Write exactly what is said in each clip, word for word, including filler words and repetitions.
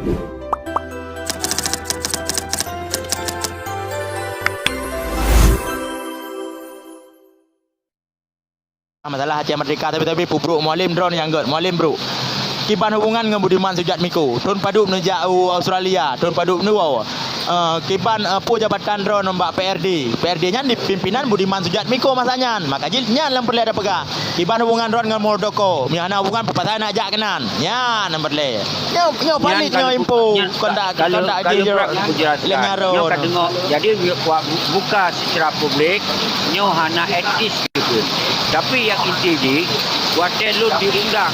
Masalah Aceh Merdeka, tapi, tapi peubrôk Mualem droeneuh nyang gèt, Mualem brôk. Kiban hubungan ngon Budiman Sujatmiko. Thôn padub neujak u Australia, thôn padub neuwoe. Eh, kiban, eh, peue jabatan droeneuh bak P R D. P R D nyan dipimpinan Budiman Sujatmiko masa nyan. Maka jih nyan nyang peureulèe tapeugah. Kiban hubungan droeneuh ngon Muldoko. Meunyo hana hubungan, peue pasai neujak keunan. Nyan nyang peureulèe. Nyoe, nyoe panik, nyoe info. Nyan kontak, kalau, kontak kalau jih brat jok. Aku jelaskan. Nyoe ka deungö. Jadi, buat bu-, buka secara publik, nyoe hana etis. Tapi nyang inti jih, watèe lôn diundang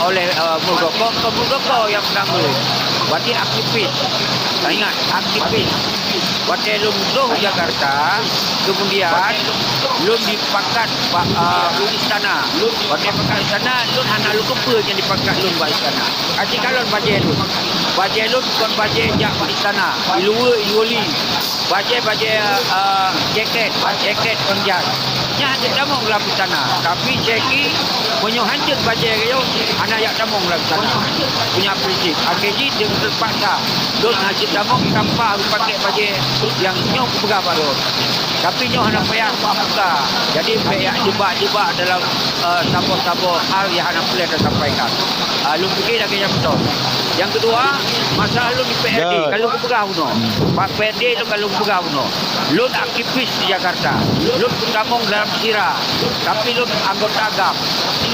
oleh, eh, Muldoko, kon Muldoko nyang undang lôn. Berarti aktivis. Ingat, aktivis. Watèe lôn troh u Jakarta, kemudian lôn dipakat bak, eh, u istana. Watèe pakat istana, lôn hana lôn keupeue nyang dipakat lôn bak istana. Aci kalon bajèe lôn. Bajèe lôn kon bajèe jak bak istana. Iluwa, iluwa li. Bajèe-bajèe, eh, jaket, jaket panjang. Nyan hana tamong lam istana. Tapi Syeki meunyoe hanjeuet bajèe rayeuk, hana jak tamong lam istana. Punya prinsip. Akhé jih deungon teupaksa. Lôn hana tamong tanpa pakèk bajèe nyang nyoe kupeugah bak droeneuh. Tapi nyoe hana payah kubuka. Jadi, payah jebak-jebak dalam, eh, saboh-saboh hal nyang hana peureulèe tasampaikan. Ah, lôn pike lagèe nyan beutôi. Nyang keudua, masalah lôn di P R D, ka lôn kupeugah bunoe. Bak P R D lôn ka lôn kupeugah bunoe. Lôn aktivis di Jakarta. Lôn peutamong dalam SIRA, tapi lôn anggota GAM.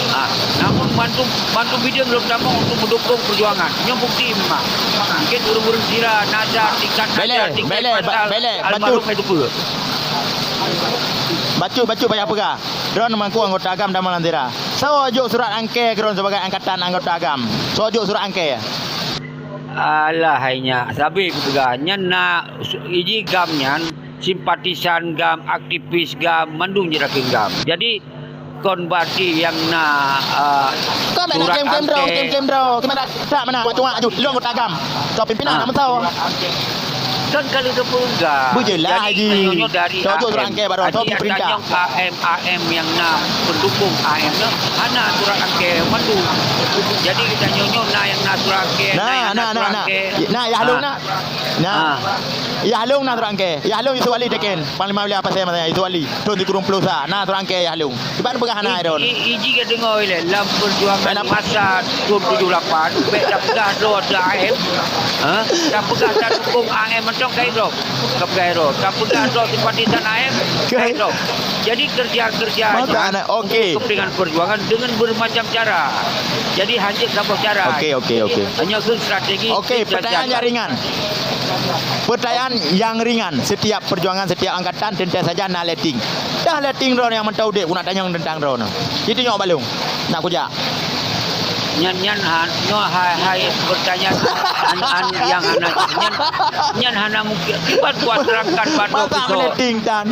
Ah, namun mandum, mandum bideueng lôn tamong untuk meudukung peujuangan. Nyoe bukti memang. Mungkin ureueng-ureueng SIRA, Nazar, tingkat Nazar, tingkat Faisal, almarhum, itu pun. Bacut, bacut payah peugah. Droeneuh mengaku anggota GAM dan Malandera. Soe jok surat angkée keu droeneuh sebagai angkatan anggota GAM? Soe jok surat angkée? Alah, hai nyak, sabé kupeugah. Nyan na su-, iji GAM nyan, simpatisan GAM, aktivis GAM, mandum jeuet rakheun GAM. Jadi, kon berarti nyang na, eh, surat angkée. Klaim-klaim droe, klaim-klaim droe. Kiban dak, dak meunan, cuak-cuak aju. Lôn anggota GAM. Soe pimpinan, ah, nama soe? Kan ka lheueh geupeugah. Beujeulaih, Haji. Jadi, nyoe dari A M. Soe jok surat angkée bak droe, soe bri peurintah? Tanyong A M, A M nyang na pendukung A M nyoe hana surat angkée mandum. Jadi, geutanyoe nyoe na nyang na surat angkée, na nyang na surat angkée. Na, Yah Lôn na. Na. Ah. Yah Lôn na surat angkée. Yah Lôn Yusuf Ali teken. Panglima wilayah Pasé masa nyan, Yusuf Ali. Thôn sikureueng ploh sa. Na surat angkée Yah Lôn. Kiban peugah hana, Iron? I-, i-, iji ka deungoe lé, lam peujuangan masa thôn tujoh lapan, bèk tapeugah droe teu A M. Ha? Tapeugah tadukong A M mantong ka droe. Ka peugah droe. Tapeugah droe simpatisan A M, ka droe. Jadi kerja-kerja nyan untuk kepentingan perjuangan dengan bermacam cara. Jadi hanya saboh cara. Oke, oke, oke. Hanya keu strategi. Oke, pertanyaan yang ringan. Pertanyaan yang ringan. Setiap perjuangan, setiap angkatan, tentu saja na letting. Dah letting droe nyang mantong udép, ku nak tanyong teuntang droe nyoe. Jitunyok bak lôn. Nak kujak. Nyan, nyan, ha, nyoe hai, hai pertanyaan an, an nyang hana, nyan, nyan hana mungkin. Kiban kuterangkan bak droe. Masa meuletting tan?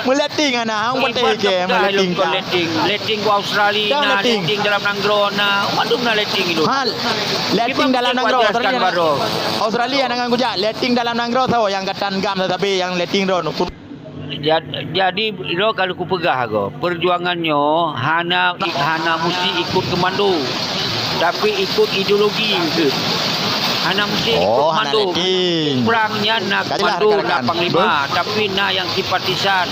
Meuletting hana, hang peunteng ke meuletting tan? Letting, letting ku Australia na, letting dalam nanggroe na, mandum na letting itu. Ha, letting dalam nanggroe, Australia na. Australia na ngon kujak, letting dalam nanggroe saboh nyang gatan GAM tetapi nyang letting droe. Ja-, jadi, lôn ka lheueh kupeugah agoe, perjuangan nyoe hana, hana musti ikut komando, tapi ikut ideologi kheueh. Hana musti ikut komando. Perang nyan na komando, na panglima, tapi na nyang simpatisan,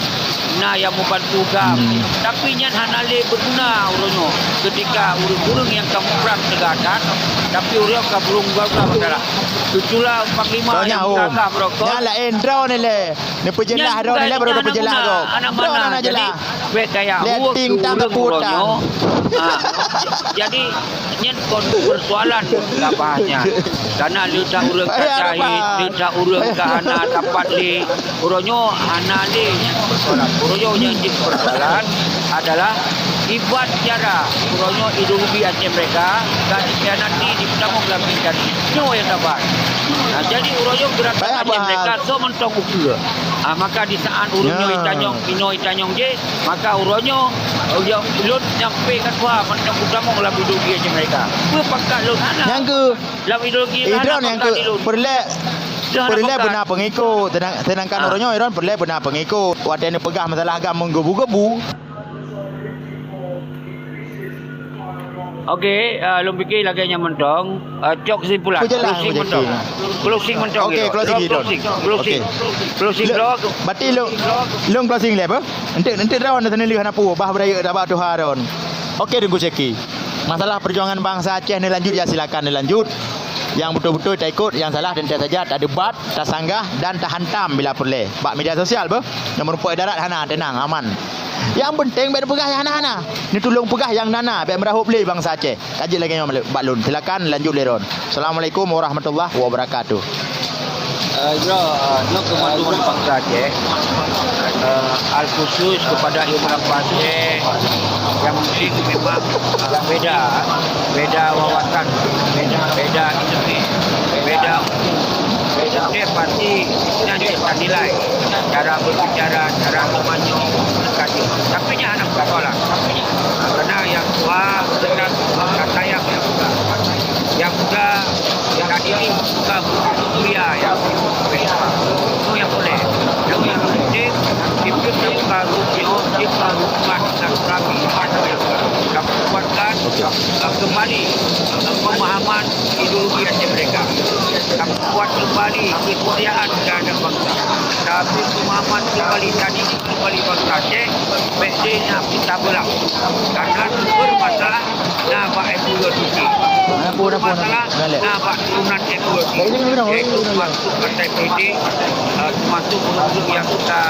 na nyang membantu GAM. Tapi nyan hana lé berguna uroe nyoe. Ketika ureueng-ureueng nyang ka muprang teuga that, tapi ureueng ka burung gagah masalah. Kecuali panglima nyang gagah beurokon. Nyan laén droe nilai. Neupeujeulaih droe nilai baru neupeujeulaih droe. Droe na jeulaih. Letting tan teuputan. Ha. Jadi, nyan kon persoalan ka bahas nyan. Karena le that ureueng ka jahit, le that ureueng ka hana dapat lé. Uroe nyoe hana lé nyan persoalan. Uroe nyoe nyang jadi persoalan adalah kiban cara uroe nyoe ideologi Aceh Merdeka ka dikhianati, dipeutamong lam tingkat nyoe nyang saban. Nah, jadi uroe nyoe geurakan Aceh Merdeka soe mantong ukeue. Ah, maka di saat ureueng nyoe itanyong, inoe itanyong jih, maka uroe nyoe, oh, ya, lôn nyampaikan tuha mantong peutamong lam ideologi Aceh Merdeka. Peue pakat lôn hana. Nyang keu Lam ideologi Iron nyang keu peureulèe, peureulèe beuna peungikot, sedang-, sedangkan uroe nyoe Iron peureulèe beuna peungikot. Watèe neupeugah masalah GAM meugebu-gebu. Okey, ah, lôn pike lagèe nyan mantong. Ah, cok kesimpulan. Aku jelas, closing aku mantong. Closing mantong. Okey, closing. Closing. Closing. Okey. Closing. Lôn, berarti lôn, lôn closing lé, apa? Enteuk, enteuk droen teuneulheueh hana peue, bah beurayeuk tabak tuha droen. Okey, Teungku Syeki. Masalah perjuangan bangsa Aceh neulanjut, ya silakan neulanjut. Yang betul-betul taikot, yang salah teuntèe saja tadebat, tasanggah dan tahantam bila peureulèe. Bak media sosial beuh, nyang meurumpok idarat hana, teunang, aman. Yang penting bèk neupeugah nyang hana-hana. Neutulông peugah nyang na-na, bèk meurahôb lé bangsa Aceh. Ka jeuet lagèe nyoe bak lôn. Silakan lanjut lé droen. Assalamualaikum warahmatullahi wabarakatuh. Eh, ya, eh, nyoe keumanduan bangsa Aceh. Eh, al khusus kepada Imam Aceh yang mungkin memang, eh, beda, beda wawasan, beda, beda ilmu, beda ilmu. Dia pasti nyan cit tanilai cara berbicara, cara meumanyong, kaji. Tapi nyan hana persoalan. Karena yang tua dengan kata yang muda. Yang muda, yang tadi ni bukan mulia yang mulia. Itu yang boleh. Yang yang penting, itu yang baru, yang baru kuat dan rapi. Kita kuatkan, uh, kembali, uh, pemahaman ideologi Aceh Merdeka. Kita kuat kembali kesetiaan terhadap bangsa. Tapi pemahaman kembali tadi, kembali bangsa Aceh, bèk deh nak kita belah. Karena sumber masalah na bak M U L T T. Sumber masalah na bak turunan M U L T T. Yaitu termasuk partai politik, eh, termasuk grup-grup yang kita,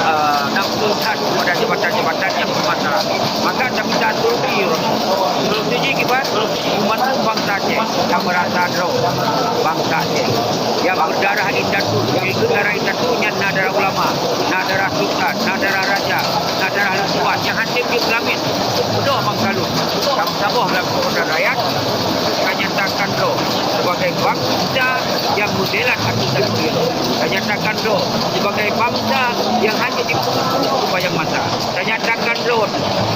eh, nafsukan kepada jabatan-jabatan yang bermasalah. Maka kita minta solusi. Solusi jih kiban? Membantu bangsa Aceh yang merasa droe bangsa Aceh. Yang berdarah indatu, yang ikut darah indatu nyan na darah ulama, na darah sultan, na darah raja, na darah leutuan. Yang hati jeuet peulamit. Beudôh bangsa lôn. Kamoe saboh lam keukuasaan rakyat, ka nyatakan droe sebagai bangsa yang membela hati dan diri. Ka nyatakan droe sebagai bangsa yang hanya dipeurumpok supaya masa. Ka nyatakan droe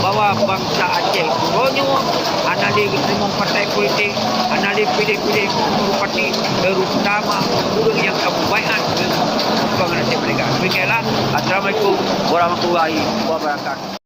bahwa bangsa Aceh uroe nyoe hana lé geuteurimong partai politik, hana lé piléh-piléh gubernur bupati, terutama ureueng nyang ka mubaiat keu perjuangan Aceh Merdeka. Demikianlah. Assalamualaikum warahmatullahi wabarakatuh.